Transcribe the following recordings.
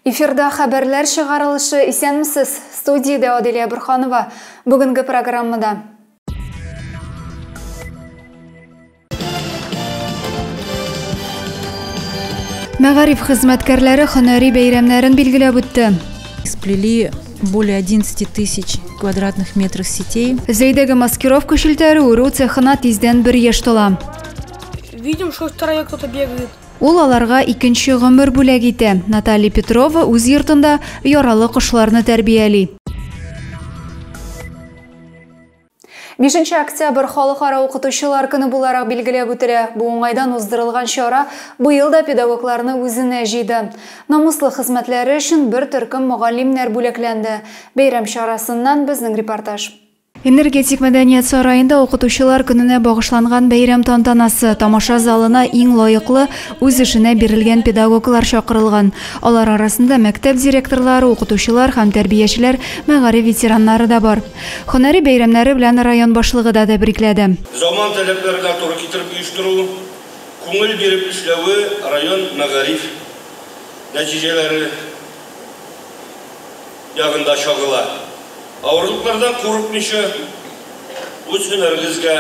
Эфирда хәбәрләр чыгарылышы. Исәнмесез. Студиядә Аделя Бурханова. Бүгенге программада. Мәгариф хезмәткәрләре һөнәри бәйрәмнәрен билгеләп үтте. Сплели более 11 тысяч квадратных метров сетей. Зәйдәге маскировка челтәре үрү цехына тиздән бер яшь тула. Видим, что в траве кто-то бегает. Ул аларга икенче гомер бүләк итә. Наталья Петрова үз йортында яралы кошларны тәрбияли. 5 октябрь халыкара укытучылар көне буларак билгеләп үтелә. Бу уңайдан уздырылган чара быел да педагогларны үзенә җыйды. Намуслы хезмәтләре өчен бер төркем мөгаллимнәр бүләкләнде. Бәйрәм чарасыннан безнең репортаж. Энергетик мәдәният сараенда укытучылар көненә багышланган бәйрәм тантанасы. Тамаша залына иң лаеклы, үз эшенә бирелгән педагоглар чакырылган. Алар арасында мәктәп директорлары, укытучылар һәм тәрбиячеләр, мәгариф ветераннары да бар. Һөнәри бәйрәмнәре белән район башлыгы да тәбрикләде. Заман таләпләренә туры китереп оештыру, күңел биреп эшләве район мәгариф нәтиҗәләре ягында чагыла. Авырлыклардан курыкмыйча, үз һөнәрегезгә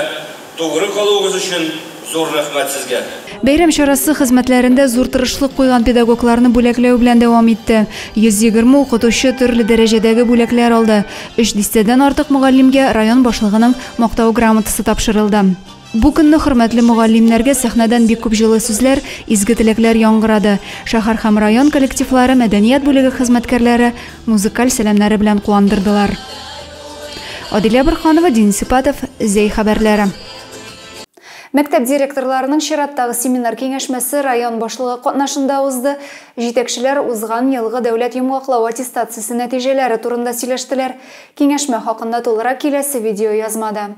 тугры калуыгыз өчен зур рәхмәт сезгә. Бәйрәм чарасы хезмәтләрендә зур тырышлык куйган педагогларны бүләкләү белән дәвам итте. 120 укытучы төрле дәрәҗәдәге бүләкләр алды. 3 дистәдән артык мөгаллимгә район башлыгының мактау грамотасы тапшырылды. Бу көнне хөрмәтле мөгаллимнәргә сәхнәдән бик күп җылы сүзләр, изге теләкләр яңгырады. Шәһәр һәм район коллективлары, мәдәният бүлеге хезмәткәрләре музыкаль сәламнәре белән куандырдылар. Адилә Бурханова, Денис Ипатов, Зәй хәбәрләре. Мәктәп директорларының чираттагы семинар киңәшмәсе район башлыгы катнашында узды. Җитәкчеләр узган елгы дәүләт йомгаклау аттестациясе нәтиҗәләре турында сөйләштеләр. Киңәшмә хакында тулырак киләсе видео язмада.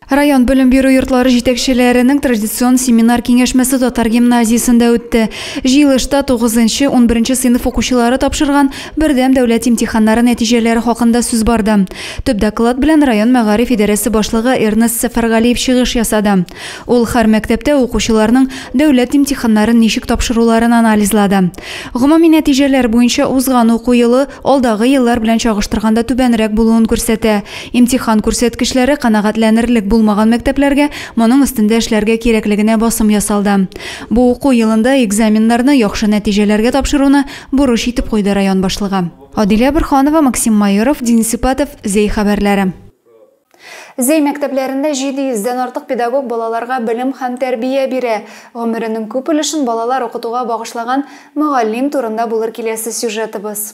Район белем бирү йортлары җитәкчеләренең традицион семинар киңәшмәсе Татар гимназиясендә үтте. Җыелышта 9-11 сыйныф укучылары тапшырган бердәм дәүләт имтиханнары нәтиҗәләре хакында сүз барды. Төп доклад белән район мәгариф идарәсе башлыгы Эрнест Сәфәргалиев чыгыш ясады. Ул һәр мәктәптә укучыларның дәүләт имтиханнарын ничек тапшыруларын анализлады. Гомуми нәтиҗәләр буенча узган уку елы алдагы еллар белән чагыштырганда түбәнрәк булуын күрсәтә. Имтихан күрсәткечләре канәгатьләнерлек булмаган мәктәпләргә моның өстендә эшләргә кирәклегенә басым ясалды. Бу уку елында экзаменнарны яхшы нәтиҗәләргә тапшыруны бурыч итеп куйды район башлыгы. Адилә Бурханова, Максим Майоров, Денис Ипатов, Зәй хәбәрләре. Зәй мәктәпләрендә 700-дән артык педагог балаларга белем һәм тәрбия бирә. Гомеренең күп өлешен балалар укытуга багышлаган мөгаллим турында булыр киләсе сюжетыбыз.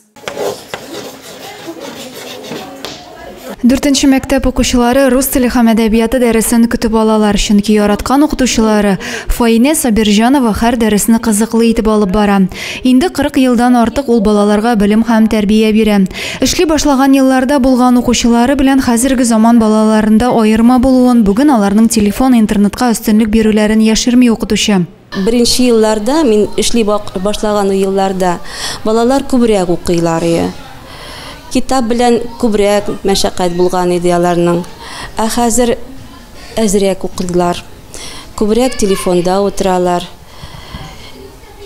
4-нче мәктәп укучылары рус теле һәм әдәбияты дәресен көтеп алалар, чөнки яраткан укытучылары Фаинә Сабирҗанова һәр дәресне кызыклы итеп алып бара. Инде 40 елдан артык ул балаларга белем һәм тәрбия бирә. Эшли башлаган елларда булган укучылары белән хәзерге заман балаларында аерма булуын, бүген аларның телефон, интернетка өстенлек бирүләрен яшерми укытучы. Беренче елларда, мин эшли башлаган елларда балалар күбрәк укыйлар иде. Китап белән күбрәк мәшәкать булган иде аларның. Ә хәзер әзрәк укыдылар. Күбрәк телефонда утыралар.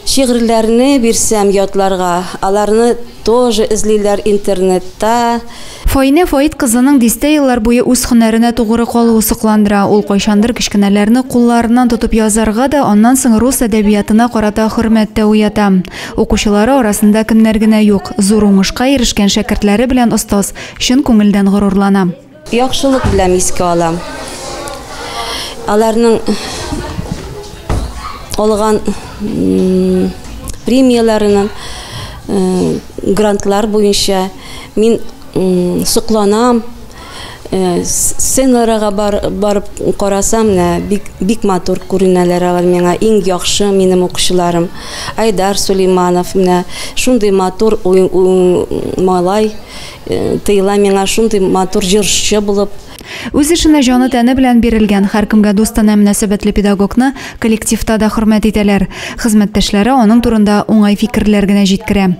Шигырьләрне бирсәм ятларга, аларны тоже эзлиләр интернетта. Фаинә Фаит кызының дистә еллар буе үз һөнәренә тугры калуы сокландыра. Ул кайчандыр кечкенәләрне кулларыннан тотып язарга да, аннан соң рус әдәбиятына карата хөрмәт тә уята. Укучылары арасында кемнәр генә юк. Зур уңышка ирешкән шәкертләре белән остаз чын күңелдән горурлана. Яхшылык белән искә алам. Аларның алган премияләренең грантлар буенча мин сокланам. Сценаларга барып карасам, бик матур күренәләр алар миңа. Иң яхшы минем укучыларым. Айдар Сулейманов, менә шундый матур малай, тыела миңа шундый матур җырчы булып. Үз эшенә җаны тәне белән бирелгән, һәркемгә дустанә мөнәсәбәтле педагогны коллективта да хөрмәт итәләр. Хезмәттәшләре аның турында уңай фикерләр генә җиткерә.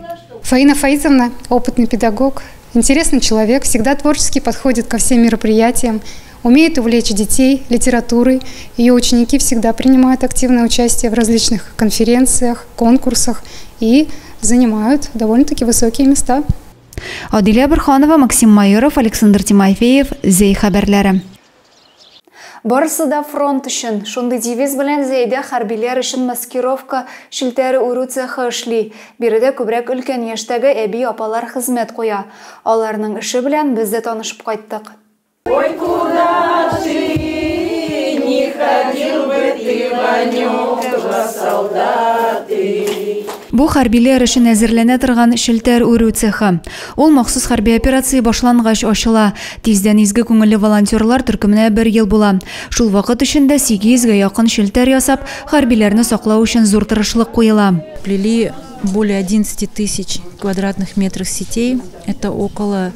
Фаина Фаизовна опытный педагог, интересный человек, всегда творчески подходит ко всем мероприятиям, умеет увлечь детей литературой. Ее ученики всегда принимают активное участие в различных конференциях, конкурсах и занимают довольно-таки высокие места. Адилә Борханова, Максим Майоров, Александр Тимофеев, Зәй хәбәрләре. Барысы да фронт өчен. Шундый девиз белән Зәйдә хәрбиләр өчен маскировка челтәре үрү цехы эшли. Биредә күбрәк өлкән яшьтәге әби-апалар хезмәт куя. Аларның эше белән без дә танышып кайттык. Ой, куда ты не ходил бы ты, Ванек, в солдаты? Бу хәрбиләр өчен әзерләнә торган челтәр үрү цехы. Ул махсус хәрби операция башлангач ачыла. Тиздән изге күңелле волонтерлар төркеменә бер ел була. Шул вакыт эчендә 800гә якын челтәр ясап, хәрбиләрне саклау өчен зур тырышлык куела. Плели более 11 тысяч квадратных метров сетей. Это около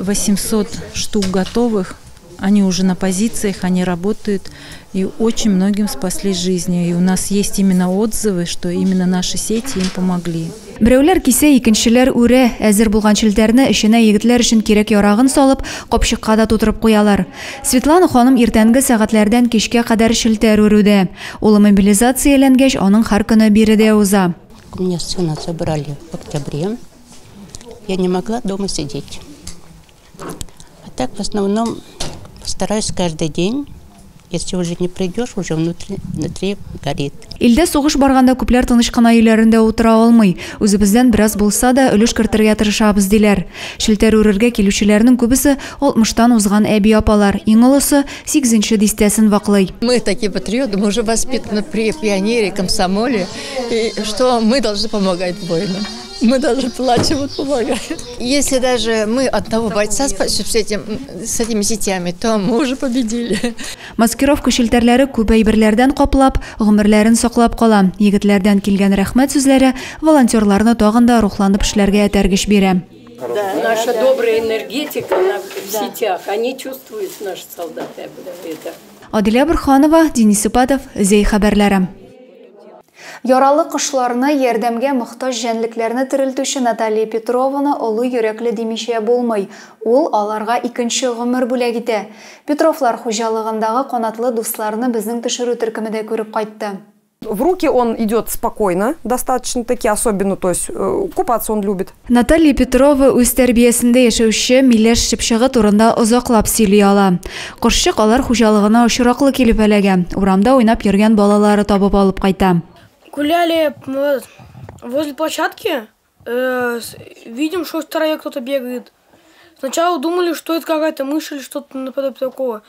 800 штук готовых. Они уже на позициях, они работают и очень многим спасли жизни. И у нас есть именно отзывы, что именно наши сети им помогли. Берәүләр кисә, икенчеләр үрә. Әзер булган челтәрне эченә егетләр өчен кирәк ярагын салып, капчыкка да тутырып куялар. Светлана ханым иртәнге сәгатьләрдән кичкә кадәр челтәр үрүдә. Улы мобилизацияләнгәч, аның һәр көне биредә уза. У меня сына забрали в октябре. Я не могла дома сидеть. А так в основном стараюсь каждый день. Если уже не придешь, уже внутри горит. Илдә сугыш барганда күпләр тыныч кына өйләрендә утыра алмый. Үзебездән бераз булса да өлеш кертергә тырышабыз, диләр. Челтәр үрергә килүчеләрнең күбесе 60-тан узган әби-апалар. Иң олысы 8нче дистәсен ваклый. Мы такие патриоты, мы уже воспитаны при пионере, комсомоле, и что мы должны помогать воинам. Мы даже плачем, вот помогаем. Если даже мы одного бойца спасем с этими сетями, то мы уже победили. Маскировка челтәрләре күп әйберләрдән каплап, гомерләрен саклап кала. Егетләрдән килгән рәхмәт сүзләре волонтерларны тагын да рухланып эшләргә этәргеч бирә. Да, наша добрая энергетика в сетях, они чувствуют, наши солдаты это. Адилә Борханова, Денис Сипатов, Зәй хәбәрләре. Яралы кошларны, ярдәмгә мохтаҗ җәнлекләрне терелтүче Наталья Петрованы олы йөрәкле димичә булмый. Ул аларга икенче гомер бүләк итә. Петровлар хуҗалыгындагы канатлы дусларны безнең төшерү төркеме дә күреп кайтты. В руки он идет спокойно, достаточно-таки, особенно, то есть купаться он любит. Наталья Петрова үз тәрбиясендә яшәүче миләш чыпчыгы турында озаклап сөйли ала. Кошчык алар хуҗалыгына очраклы килеп эләгә. Урамда уйнап йөргән балалары табып алып кайта. Гуляли возле площадки, видим, что в траве кто-то бегает. Сначала думали, что это какая-то мышь или что-то наподобие такого.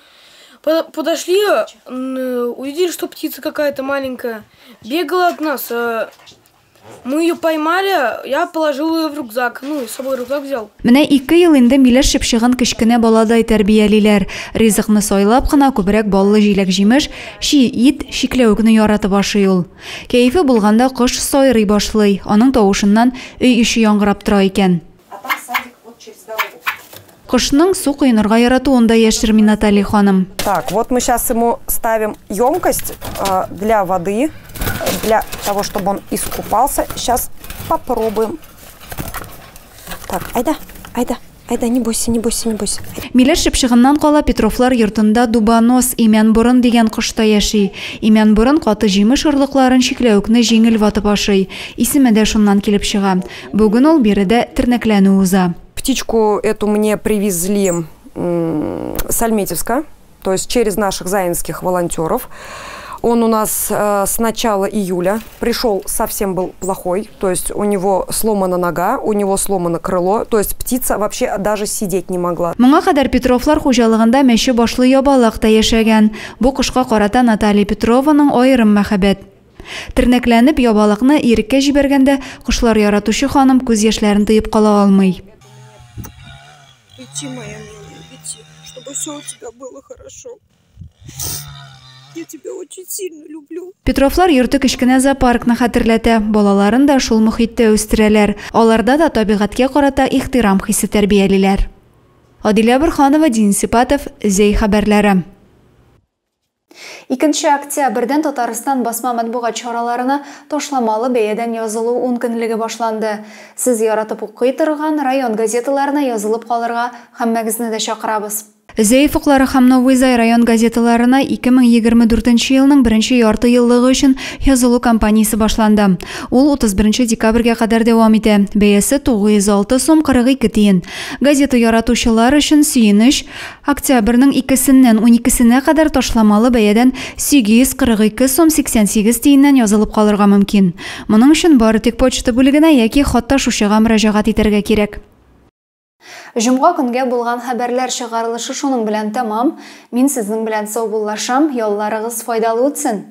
Подошли, увидели, что птица какая-то маленькая. Бегала от нас. Мы ее поймали, я положил ее в рюкзак. Ну, и с собой рюкзак взял. Менә 2 ел инде миләш чыпчыгын кечкенә баладай тәрбиялиләр. Ризыкны сайлап кына күбрәк баллы җиләк-җимеш, чи ит, чикләвекне яратып ашый ул. Кәефе булганда кош сайрый башлый. Аның тавышыннан өй эче яңгырап тора икән. Кошның су коенырга яратуын да яшерми Наталья ханым. Так, вот мы сейчас ему ставим емкость для воды, для того, чтобы он искупался. Сейчас попробуем. Так, айда, айда, айда, не бойся, не бойся, не бойся. Миләш чыпчыгыннан кала Петровлар йортында дубонос имәнборын дигән кош та яши. Имәнборын каты җимеш орлыкларын, чикләвекне җиңел ватып ашый. Исеме дә шуннан килеп чыга. Бүген ул биредә тернәкләнү уза. Птичку эту мне привезли с Альметьевска, то есть через наших заинских волонтеров. Он у нас с начала июля пришел, совсем был плохой, то есть у него сломана нога, у него сломано крыло, то есть птица вообще даже сидеть не могла. Моңа кадәр Петровлар хуҗалыгында мәче башлы ябалак та яшәгән. Бу кошка карата Наталья Петрованың аерым мәхәббәт. Тернәкләнеп ябалакны иреккә җибәргәндә кошлар яратучы ханым күз яшьләрен тыеп кала алмый. Иди, моя милая, иди, чтобы все у тебя было хорошо. Я тебя очень сильно люблю. Петровлар йорты кечкенә зоопаркны хәтерләтә. Балаларын да шул мохиттә үстерәләр. Аларда да табигатькә карата ихтирам хисе тәрбиялиләр. Адилә Борханова, Денис Сипатов, Зәй хәбәрләре. 2 октябрьдән Татарстан басма матбугат чараларына ташламалы бәядән язылу 10 көнлеге башланды. Сез яратып укый торган район газеталарына язылып калырга һәммәгезне дә чакырабыз. Зәй офыклары һәм Новый Зай район газеталарына 2024 елның беренче ярты еллыгы өчен язылу кампаниясе башланды. Ул 31 декабрьгә кадәр дәвам итә. Бәясе 906 сум 42 тиен. Газета яратучылар өчен сөенеч, октябрьнең икесеннән уникесенә кадәр ташламалы бәядән 842 сум 88 тиеннән язылып калырга мөмкин. Моның өчен бары тик почта бүлегенә яки хат ташучыга мөрәҗәгать итәргә кирәк. Җомга көнгә булган хәбәрләр чыгарылышы шуның белән тәмам. Мин сезнең белән саубуллашам. Ялларыгыз файдалы үтсен.